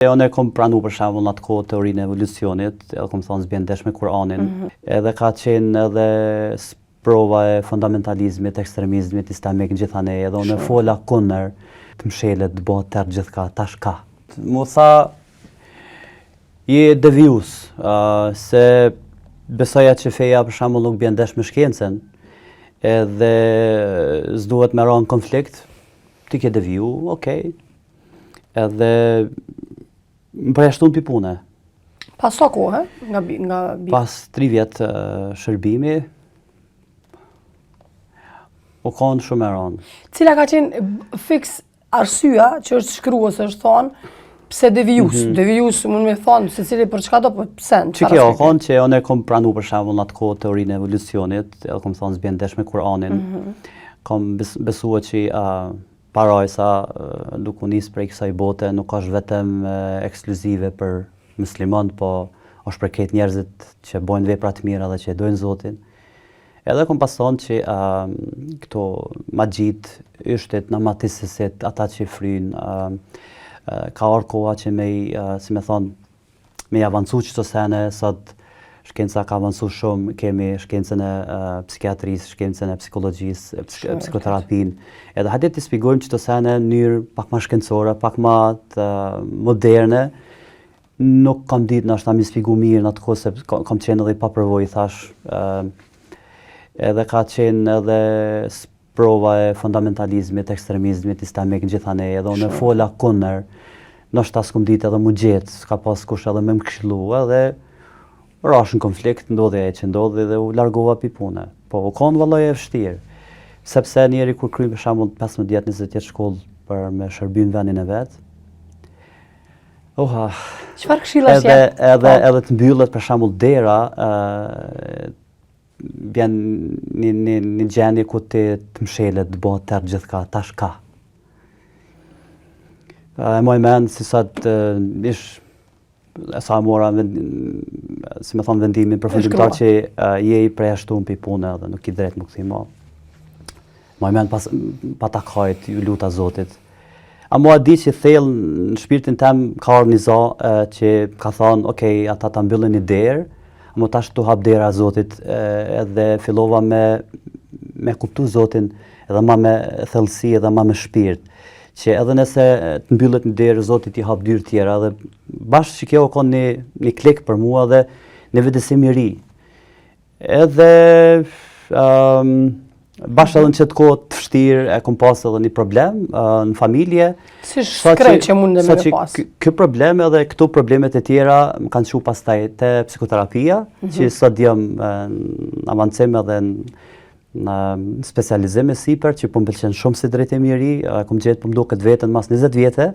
Unë e kom pranu për shembull në atë kohë teorinë e evolucionit, edhe kom thonë s'bjen ndesh me Kur'anin, mm -hmm. edhe ka qenë edhe sprova e fundamentalizmit, ekstremizmit islamik në gjithanej, edhe unë fola kundër të mshelet, të bëhet terr gjithka, tash ka. Mu tha, je devijus, uh, se besoja që feja për shembull nuk bjen ndesh me shkencën, edhe s'duhet me ra në konflikt, ti ke deviju, okej, okay. Edhe më përjashtun pi pune. Pas sa kohë, nga nga Pas 3 vjet shërbimi u konë shumë e rëndë. Cila ka qenë fiks arsyeja që është shkru ose është thonë pse devijus, mm -hmm. devijus mund me thonë secili për çka do, po pse në Që kjo, konë që unë e kom pranu për shembull në atë kohë teorinë e evolucionit, edhe kom thonë s'bjen ndesh me Kur'anin, mm -hmm. kom besua që uh, Parajsa, duke u nisë prej kësaj bote, nuk është vetëm ekskluzive për muslimanët, po është për krejt njerëzit që bojnë vepra të mira dhe që e dojnë Zotin. Edhe kom pas thonë që uh, këto magjit, yshtit, namatisësit, ata që frynë, uh, uh, ka ardhë koha që me, uh, si me thonë, me i avancu qëto sene, sot shkenca ka avancu shumë, kemi shkencën e psikiatrisë, shkencën e psikologjisë, psikoterapinë, edhe hajde t'i shpjegojmë qëto sene në mënyrë pak ma shkencore, pak ma të moderne, nuk kam ditë nashta m'i shpjegu mirë në atë kohë se kam qenë edhe i papërvojë, thash, edhe ka qenë edhe Prova e fundamentalizmit, ekstremizmit islamik në gjithanej, edhe unë fola kundër, ndoshta s'kum ditë edhe mu gjetë, s'ka pas kush edhe me më këshillu, edhe rash në konflikt, ndodhi ajo që ndodhi dhe u largova pi pune. Po, u konë vallahi e vështirë, sepse njeri kur kryn për shembull 15 vjet, 20 vjet shkollë për me shërby në vendin e vet, Oha. Çfarë këshillash edhe, Edhe, po. edhe të mbyllet për shembull dera, ë Vjen një, një, një gjendje ku ti të mshelet, të bëhet terr gjithka, tash ka. E maj mend si sot ish e sa mora vend, si me thonë vendimin përfundimtar që je i përjashtun pi pune edhe nuk ki drejt m'u kthy mo. Maj mend pas pata kajt, ju luta Zotit. Amo e di që thellë në shpirtin tem ka ardhë një za që ka thonë, ok, ata ta mbyllën një derë, amo tash t'u hap dera e Zotit edhe fillova me, me kuptu Zotin edhe ma me thellësi edhe ma me shpirt, që edhe nëse të mbyllet një derë, Zoti t'i hap dyer tjera dhe bash që kjo u konë një, një klik për mua dhe një vetëdijësim i ri. Edhe um, bash edhe në qëtë kohë të vështirë e kom pas edhe një problem uh, në familje. Si shkret që mund me pas? Ky problem edhe këto problemet e tjera më kanë çu pastaj te psikoterapia, mm -hmm. që sot jam në avancim edhe në në specializim e sipër që po më pëlqen shumë si drejtim i ri, e kom gjetë po më duket veten mas 20 vjete.